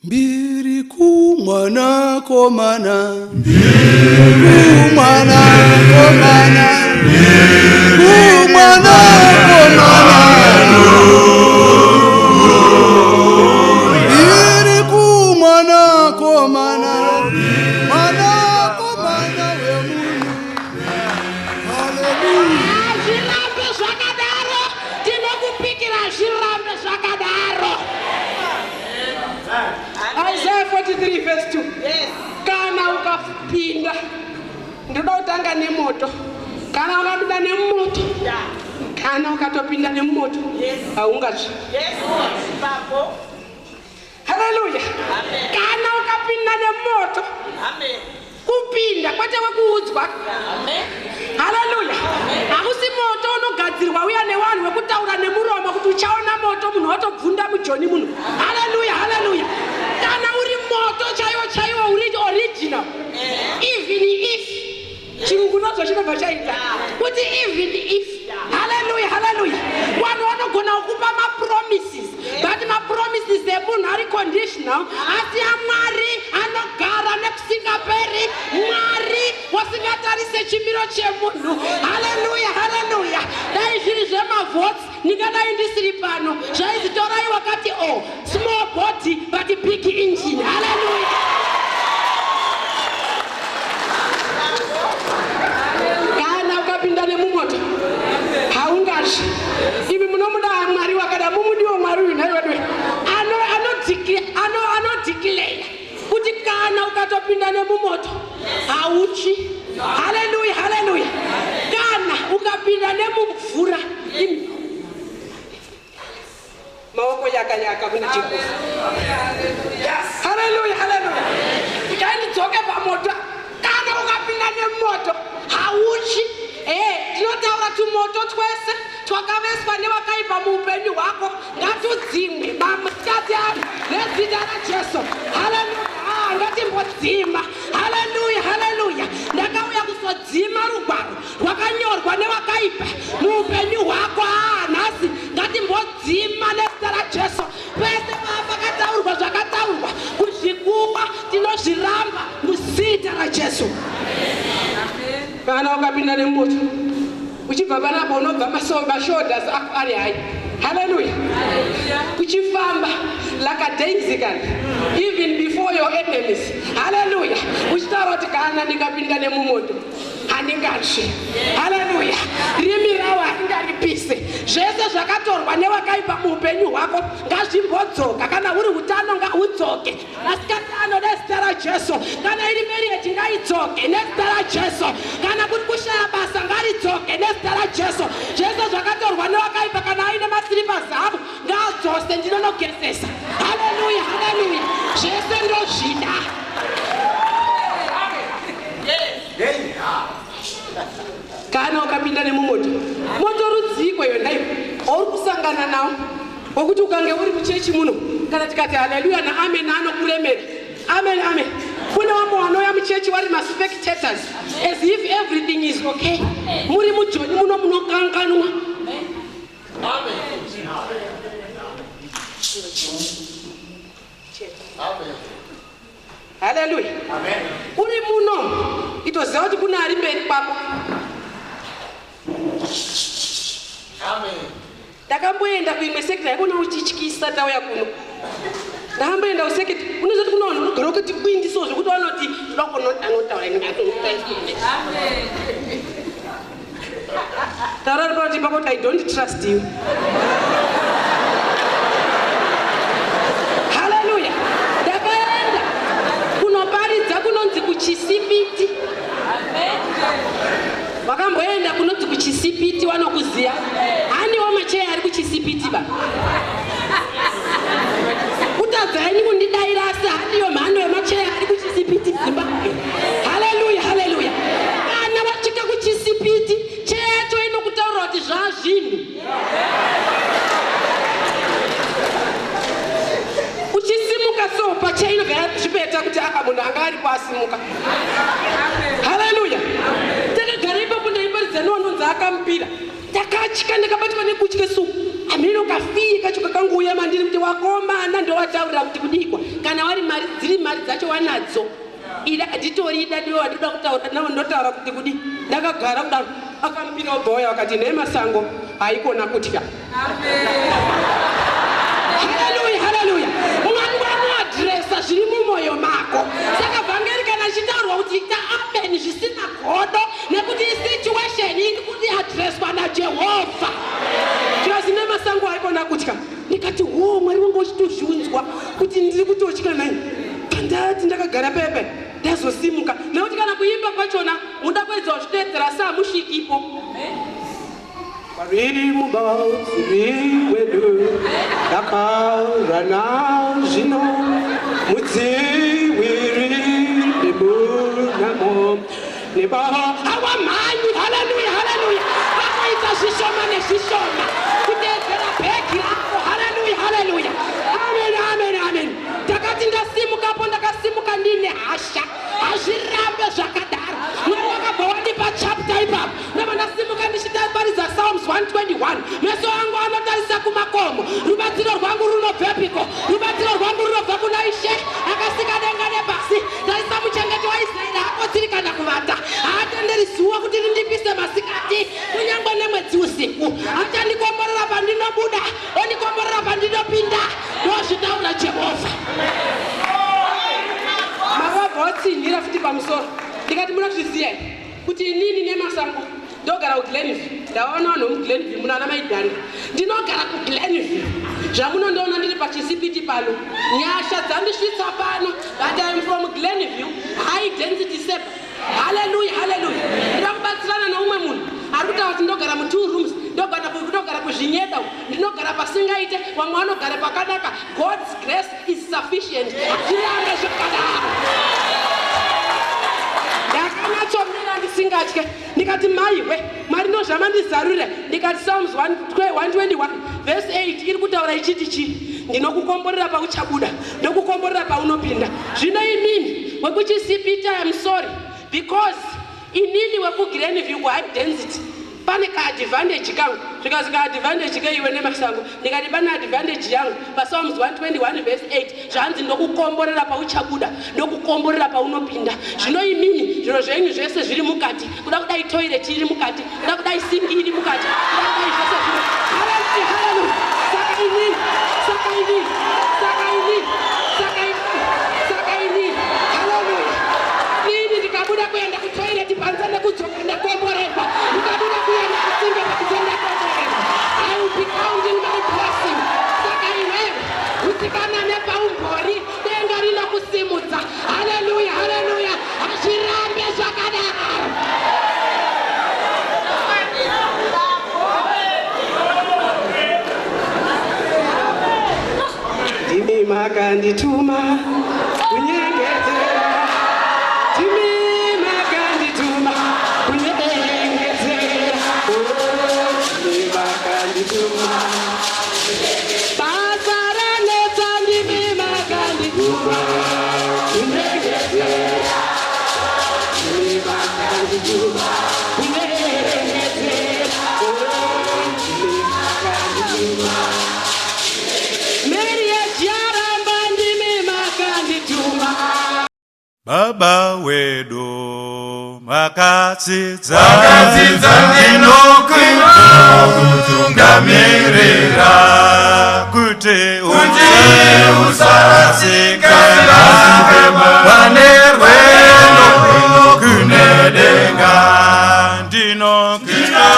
Mbiri kumwanakomana. Kumwanakomana. Kumwanakomana. Mbiri kumwanakomana. Mwanakomana wemunhu. Hallelujah. Hazvirambe zvakadaro, tinokupikira zvirambe zvakadaro. Isaiah 43 verse 2. Kana ukapinda, ndoda kutanga nemoto. Kana ukapinda nemoto, kana ukatopinda nemoto, haungatsvi. Haleluya. Kana ukapinda nemoto, kupinda kwete wekuudzwa. Haleluya. Hakusi moto unogadzirwa uya nevanhu wekutaura nemuromo kuti uchaona moto munhu watobvunda mujoni munhu. Haleluya, haleluya. Kana uri moto chaiwo chaiwo uri original. Even if chirungu nacho chinobva chaita kuti even if. Haleluya, haleluya. Vanhu vanogona kukupa mapromises, but mapromises emunhu ari conditional, asi aMwari anogara nekusingaperi. Mwari wasingatarise chimiro chemunhu. Haleluya, haleluya. Dai zviri zvemavotes, ndingadai ndisiri pano. Zvainzi torai wakati o small body but big engine. Haleluya. Kana ukapinda nemumoto haungatsvi. Imi munomuda Mwari wakada, mumudiwo Mwari uyu nhai wedu. Anodeclare kuti kana ukatopinda nemumoto hautsvi. Haleluya, haleluya. Kana ukapinda nemumvura, imi maoko yaka yaka kuna Jehovha. Haleluya, haleluya. Ndikaindidzoke pamoto. Kana ukapinda nemoto hautsvi. Tinotaura tumoto twese twakaveswa nevakaipa muupenyu hwako ngatudzimwe masikati ano nezita raJesu. Haleluya. Ngatimbodzima. Haleluya, haleluya. Ndakauya kuzodzima rugwaro rwakanyorwa nevakaipa muupenyu hwako. Nhasi ngatimbodzima nezita raJesu. Pese pakataurwa zvakataurwa kuzvikuwa tinozviramba muzita raJesu. Kana ukapinda nemoto uchibva panapa unobva mashoulders ako ari hai. Haleluya. Uchifamba like a daisy kana even before your enemies. Haleluya. Uchitaura kuti kana ndikapinda nemumoto handingatsvi. Haleluya. Rimi rawo haringaripise. Zvese zvakatorwa nevakaipa muupenyu hwako ngazvimbodzoka. Kana huri utano ngahudzoke. Masikati ano nezita raJesu. Kana iri marriage ngaidzoke nezita raJesu. Kana kuri kushaya basa ngaridzoke nezita raJesu. Zvese zvakatorwa nevakaipa kana aine maslippers avo ngaadzose ndinonogezesa. Haleluya, haleluya. Zvese ndozvida. Kana ukapinda nemumoto, moto rudziko iwe nhai wauri kusangana nawo, wekuti ukange uri muchechi muno kana tikati haleluya naamen anokuremera. Amen, amen. Kune vamwe vanouya muchechi vari maspectators as if everything is okay. Muri mujoni muno munokanganwa. Haleluya. Uri muno itoziva kuti kune ari mberi kwako. Ndakamboenda kuimwe sekita yakona uchityisa tauya kuno. Ndakamboenda kusekita unozoti kuna vanhu vanogara wakati kwindiso zvekuti vanoti ndoda kuona anotaura ini. Taura ari pakati pako kuti I don't trust you. Haleluya. Ndakaenda kunoparidza kunonzi kuChisipiti. Wakamboenda kunonzi kuChisipiti wanokuziya. Handiwo macheya ari kuChisipiti ba. Kutadza henyu kundidaira asi handiyo mhando yemacheya ari kuChisipiti Zimbabwe. Haleluya, haleluya. Kana wasvika kuChisipiti, cheya yacho inokutaurira kuti zvazvinhu. Uchisimuka so pacheya inobva yazvipeta kuti aka munhu anga aripo asimuka. Haleluya. Takagara ipapo ndaiparidza newanonzi akamupira. Ndakatya, ndakabatwa nekutya so hameno kafiye kacho kakangouya mandiri kuti wakomana ndowataurira kuti kudikwa. Kana wari mari dziri mari dzacho wanadzo, ida nditori ida ndiwe wandoda kutaura nawo, ndotaura kuti kudi. Ndakagara kudaro, akamupira ubhoya, wakati nemasango haikona kutya. Haleluya, haleluya! Mwari vanoaddressa zviri mumwoyo mako. Saka vhangeri kana ichitaurwa kuti ita amen zvisina godo, nekuti isituation iri kuaddresswa naJehovha. Chikazi nemasango haikona kutya. Ndikati, "Ho, Mwari wangu uchitozviunzwa kuti ndiri kutotya nai." Pandati ndakagara pepe, ndazosimuka, nekuti kana kuimba kwachona muda kuedza kuzviteedzera samusvikipo. Mwari mubatsiri wedu, ndakarana zvino mudziwiri nemunamo neba hawamhanyi. Haleluya, haleluya! Vakoita zvishoma nezvishoma kuteedzera bhegi rako. Haleluya, haleluya! Amen, amen, amen. Takati ndasimukapo, ndakasimuka ndine hasha. Hazvirambe zvakadaro. Mwari wakabva wandipa chapter ipapo. Ndabva ndasimuka ndichitaparidza Psalms 121: "Meso angu anotarisa kumakomo, rubatsiro rwangu runobvepiko? Rubatsiro rwangu runobva kuna Ishe akasika denga nepasi. Tarisa, muchengeti waIsraeri haakotsiri kana kuvata. Haatenderi zuva kuti rindipise masikati, kunyange nemwedzi usiku. Achandikomborera pandinobuda, ondikomborera pandinopinda. Ndozvitaura Jehovha." Mavabva watsinhira futi pamusoro. Ndikati, "Munozviziva here kuti inini nemasango ndogara kuGlenview?" Ndavaona vanhu vemuGlenview muno, ana maidhanda. Ndinogara kuGlenview. Zvamunondoona ndiri pachisipiti pano, nyasha dzandisvitsa pano, but I'm from Glenview, high density suburb. Haleluya, haleluya! Ndida kubatsirana neumwe munhu ari kutaura kuti ndogara mu2 rooms, ndogara kuzvinyeda, ndinogara pasingaite, vamwe vanogara pakanaka. God's grace is sufficient. Hazvirambe zvakadaro. Ndakanyatsomira ndisingatye. Ndikati, "Maiwe, Mwari, ndozvamandizarurira." Ndikati, "Psalms 121 verse 8 iri kutaura ichiti chii? Ndinokukomborera pauchabuda, ndokukomborera paunopinda. Zvino imini wekuchisipita, I'm sorry, because inini wekuGlenview kuhigh density pane kaadvantage kangu." Zvikazi, "Kaadvantage keiwe nemasango?" Ndikati, "Pane advantage yangu paPsalms 121 verse 8. Zvanzi ndokukomborera pauchabuda, ndokukomborera paunopinda. Zvino imini zviro zvenyu zvese zviri mukati, kuda kudai toilet iri mukati, kuda kudai sink iri mukati, kuda kudai zvese zviri." Haleluya, haleluya! Saka inini, saka inini, saka inini, saka inini, saka inini, haleluya, ini ndikabuda kuenda kutoilet panze nekudzoka, ndakomborerwa. Ndikabuda kuenda kusink panze, ndakomborerwa. I will be counting my blessing. Saka iwewe kutsikana nepaumbori, denga rinokusimudza. Haleluya, haleluya! Hazvirambe zvakadaro. Ndimi makandituma kunyengetera, ndimi makandituma kunyengetera. Oh, ndimi makandituma. Basa ranetsa, ndimi makandituma kunyengetera, ndimi makandituma kunyengetera. Oh, ndimi makandituma. Marriage yaramba, ndimi makandituma. Baba wedu, makatsidza Makatsidza ndinokutungamirira kuti kuti usarasika pane rwendo kune denga. Ndinokutungamirira.